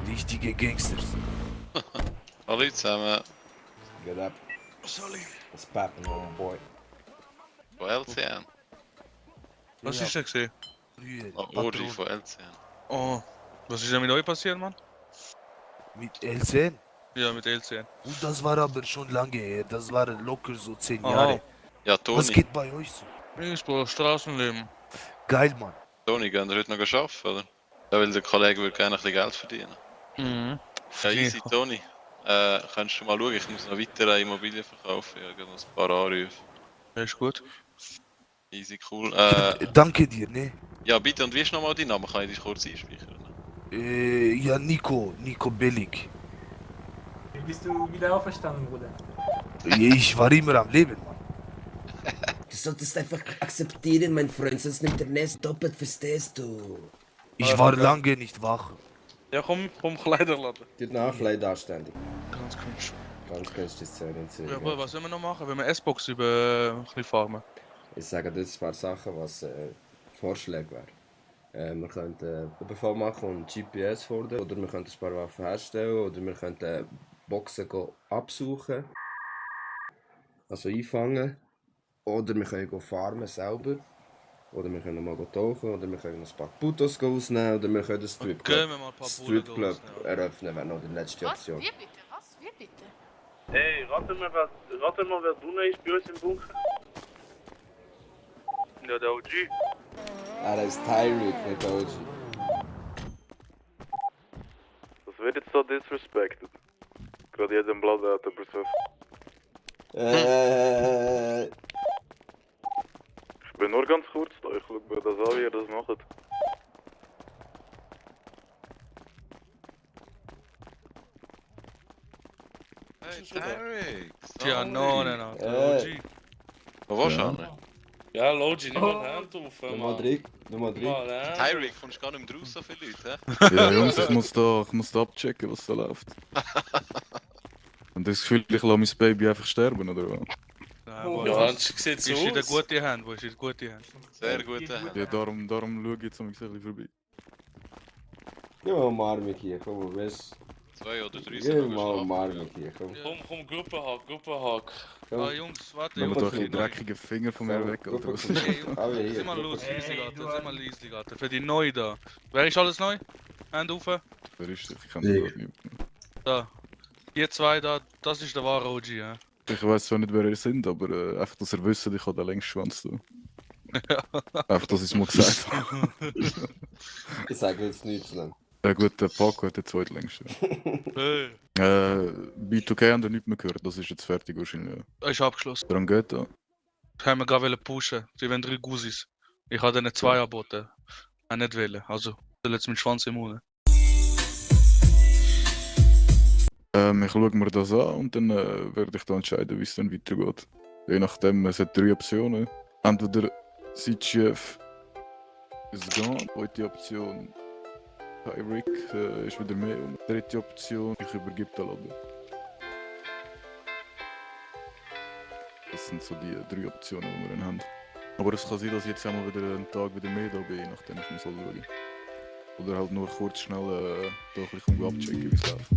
Richtige Gangsters. Hallo zusammen. Get up. Sorry. What's poppin', old boy? Von LCN. Was ist denn gesehen? Früher, Oh, Ori Patron. von LCN. Oh, was ist denn mit euch passiert, Mann? Mit LCN. Ja, mit LCN. Und das war aber schon lange her. Das war locker so 10 Aha. Jahre. Ja, Was Toni. geht bei euch so? Ich brauche Straßenleben. Geil, Mann. Toni, gehen wir heute noch arbeiten, oder? Ja, weil der Kollege will gerne ein bisschen Geld verdienen. Mhm. Ja, easy, Toni. Kannst du mal schauen, ich muss noch weitere Immobilien verkaufen. Ja, noch ein paar Anrufe. Ja, ist gut. Easy, cool. Danke dir, ne? Ja, bitte, und wie ist nochmal dein Name? Kann ich dich kurz einspeichern? Ja, Nico Bellic. Wie bist du wieder auferstanden, Bruder? Ich war immer am Leben, Mann. Du solltest einfach akzeptieren, mein Freund, sonst nimmt der Nest doppelt, verstehst du? Ich war lange nicht wach. Ja, komm Kleiderladen. Geht Nachleid anständig. Ganz komisch. Ganz günstig Szene in Zürich. Ja, aber was sollen wir noch machen, wenn wir S-Box über ein bisschen farmen? Ich sage dir ein paar Sachen, was Vorschläge wären. Wir könnten einen Befehl machen und GPS fordern, oder wir könnten ein paar Waffen herstellen, oder wir könnten Boxen absuchen, also einfangen, oder wir können farmen selber, oder wir können mal tauchen, oder wir können ein paar Putos ausnehmen, oder wir können den Gehen wir mal ein paar Stripclub Bullen eröffnen, wäre noch die letzte Was? Option. Wie bitte? Was? Wie bitte? Hey, rate mal, wer drinnen ist bei uns im Bunker. Ja, der OG. Er ist Tyreek, nicht OG. Das wird jetzt so disrespected. Gerade jeden Blatt hat er besoffen. Ich bin nur ganz kurz da, ich schau mir das an, wie ihr das macht. Hey, Tyreek! Ja, no, OG. Wo warst du denn? Ja, Logi, nimm mal die Hand auf, Nummer 3, Nummer 3. Mal, Tyreek, kommst du gar nicht mehr raus, so viele Leute, hä? Ja, Jungs, ich muss da abchecken, was da läuft. Und das Gefühl, ich lasse mein Baby einfach sterben, oder was? Nein, Ja, aber das sieht ist so in der aus. guten Hand, wo ist in der guten Hand? Sehr gut, hä? Ja, darum schaue ich jetzt ein bisschen vorbei. Ja, umarm mich hier, komm, weißt 2 oder 3 du? sind Geh noch mal umarm geschlafen. mich hier, komm. Komm, Gruppenhack. Ah, Jungs, warte, Nehmen wir Jungs. doch die dreckigen Finger von mir weg, oder was? Okay, Jungs, Alle hier. sieh mal los, Hey, easy, Gatter, du sieh mal easy, Gatter. Für die Neu da. Wer ist alles neu? Hand auf. Wer ist das? Ich kann das nicht. Da. Ihr zwei da, das ist der wahre OG, ja. Ich weiß zwar nicht, wer ihr sind, aber einfach, dass ihr wisst, ich habe den längsten Schwanz da. Einfach, dass ich es mal gesagt habe. Ich sage jetzt nichts lang. Ja gut, der Paco hat den zweitlängsten. Hey. B2K haben wir nicht mehr gehört, das ist jetzt fertig wahrscheinlich. Ist abgeschlossen. Darum geht da. Haben wir gerade pushen. Sie wollen 3 Guzis. Ich habe denen 2 angeboten. Auch nicht wählen. Also, soll jetzt mit Schwanz im Mund. Ich schaue mir das an und dann werde ich dann entscheiden, wie es dann weitergeht. Je nachdem, es hat 3 Optionen. Entweder Sitchef ist gone, zweite Option Tyreek ist wieder mehr und dritte Option, ich übergebe den Laden. Das sind so die 3 Optionen, die wir dann haben. Aber es kann sein, dass ich jetzt einmal wieder einen Tag wieder mehr da bin, nachdem ich mich schauen soll. Oder halt nur kurz schnell da ein bisschen abchecken, wie es läuft.